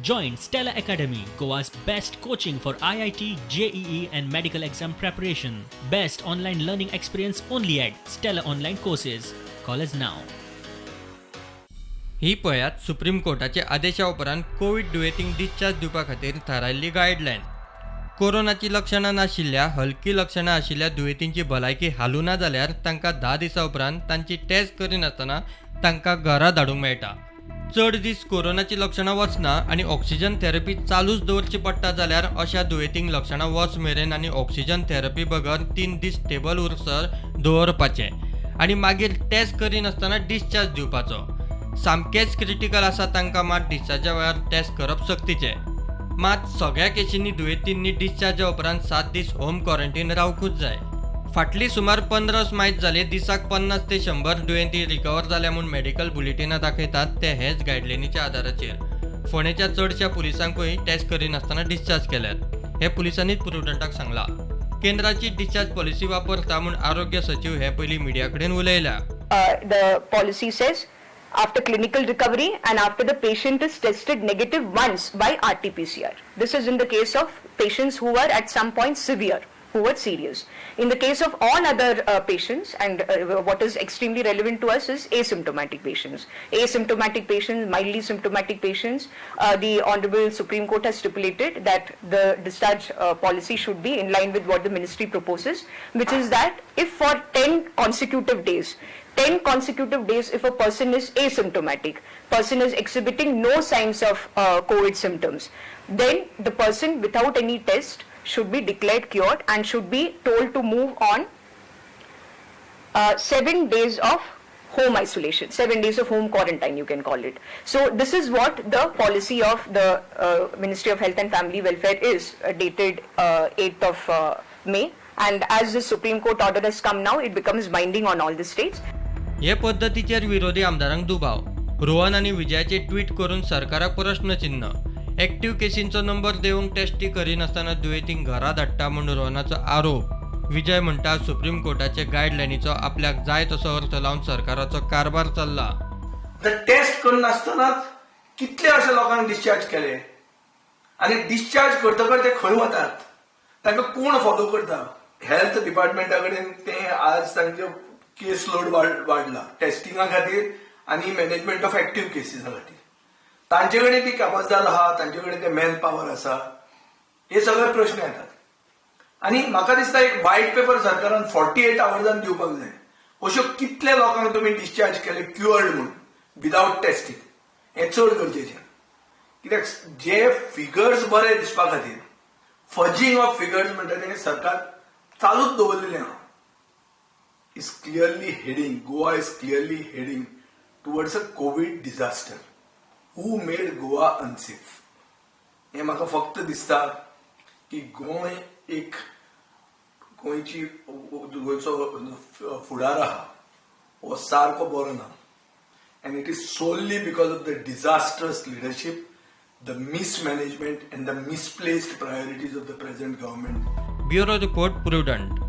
Join Stella Academy, Goa's best coaching for IIT, JEE, and medical exam preparation. Best online learning experience only at Stella Online Courses. Call us now. ही पळयात supreme कोर्टाच्या आदेशा उपरांत Covid दुयेंतींक discharge दिवपा खातीर थारायल्ली guideline. कोरोनाची लक्षणां नाशिल्ल्या, हलकी लक्षणां आशिल्ल्या दुयेंतींची भलायकी हालुना जाल्यार तांकां 10 दिसां उपरांत तांची टेस्ट करिनासतना तांकां घरा धाडूंक मेळटा. चड दीस कोरोनाची लक्षणां वचना आनी ऑक्सिजन थेरपी चालूच दवरची पडटा जाल्यार अशा दुयेंतींक लक्षणां वच मेरेन आनी ऑक्सिजन थेरपी बगर 3 दीस स्टेबल उरसर दवरपाचें आनी मागीर टेस्ट करिनासतना डिस्चार्ज दिवपाचो. सामकेंच क्रिटिकल आसा तांकां मात डिस्चार्जा वेळार टेस्ट करप सक्तीचें. मात सगळ्या केशींनी दुयेंतींनी डिस्चार्जा उपरांत 7 दीस होम क्वॉरंटीन रावकूच जाय. फाटली सुमार 15 मायज जाली दिसाक 50 ते 100 दुयेंती रिकवर जाल्या म्हूण मेडिकल बुलेटिनां दाखयतात ते हेच गायडलायनीच्या आदाराचेर. फोंडेच्या चडश्या पुलिसांकूय टेस्ट करिनासतना डिस्चार्ज केल्यात हें पुलिसांनीच प्रुडंटाक सांगलां. केंद्राची डिस्चार्ज पॉलिसी वापरता म्हूण आरोग्य सचीव हे पयलीं मिडिया कडेन उलयल्या. The policy says after clinical recovery and after the patient is tested negative once by RT-PCR. This is in the case of patients who were at some point severe, who were serious. In the case of all other patients, and what is extremely relevant to us is asymptomatic patients. Asymptomatic patients, mildly symptomatic patients, the Honorable Supreme Court has stipulated that the discharge policy should be in line with what the ministry proposes, which is that if for 10 consecutive days, 10 consecutive days if a person is asymptomatic, person is exhibiting no signs of COVID symptoms, then the person without any test should be declared cured and should be told to move on 7 days of home isolation, 7 days of home quarantine, you can call it. So this is what the policy of the Ministry of Health and Family Welfare is, dated 8th of May. And as the Supreme Court order has come now, it becomes binding on all the states. हे पद्दतीचेर विरोधी आमदारांक दुबाव. रोहन आनी विजयाचे tweet करून सरकाराक प्रश्नचिन्ह. एक्टिव्ह केसींचो नंबर देवूंक टेस्टी करिनासतना दुयेंतींक घरा धाडटा म्हूण रोहनाचो आरोप. विजय म्हणटा सुप्रीम कोर्टाचे गायडलायनीचो आपल्याक जाय तसो अर्थ लावन सरकाराचो कारभार चल्ला. टेस्ट करनासतनाच कितले अशे लोकांक डिस्चार्ज केले आनी डिस्चार्ज करतकच ते खंय वतात, तांकां कोण फॉलो करता? हेल्थ डिपार्टमेंटा कडेन ते आज तांचे केस लोड वाडला टेस्टिंगा खातीर आनी मॅनेजमेंट ऑफ एक्टीव केसीसा खातीर. तांचे कडेन ती कापाजदाद आहा, तांचे कडेन ते मॅन पावर आसा, हे सगळे प्रश्न येतात. आनी म्हाका दिसता एक व्हायट पेपर सरकारान 48 आवर्सान दिवपाक जाय. अश्यो कितल्या लोकांक तुमी डिस्चार्ज केले क्युअर्ड म्हणून विदावट टेस्टिंग, हें चड गरजेचें. कित्याक जे फिगर्स बरे दिसपा खातीर फजिंग ऑफ फिगर्स म्हणटा तें सरकार चालूच दवरलेलें आहा. Is clearly heading, Goa is clearly heading towards a COVID disaster. Who made Goa unsafe? हें म्हाका फक्त दिसता की गोंय एक गोंयची गोंयचो फुडार आहा हो सारको बरो ना. And it is solely because of the disastrous leadership, the mismanagement and the misplaced priorities of the present government. Bureau report, Prudent.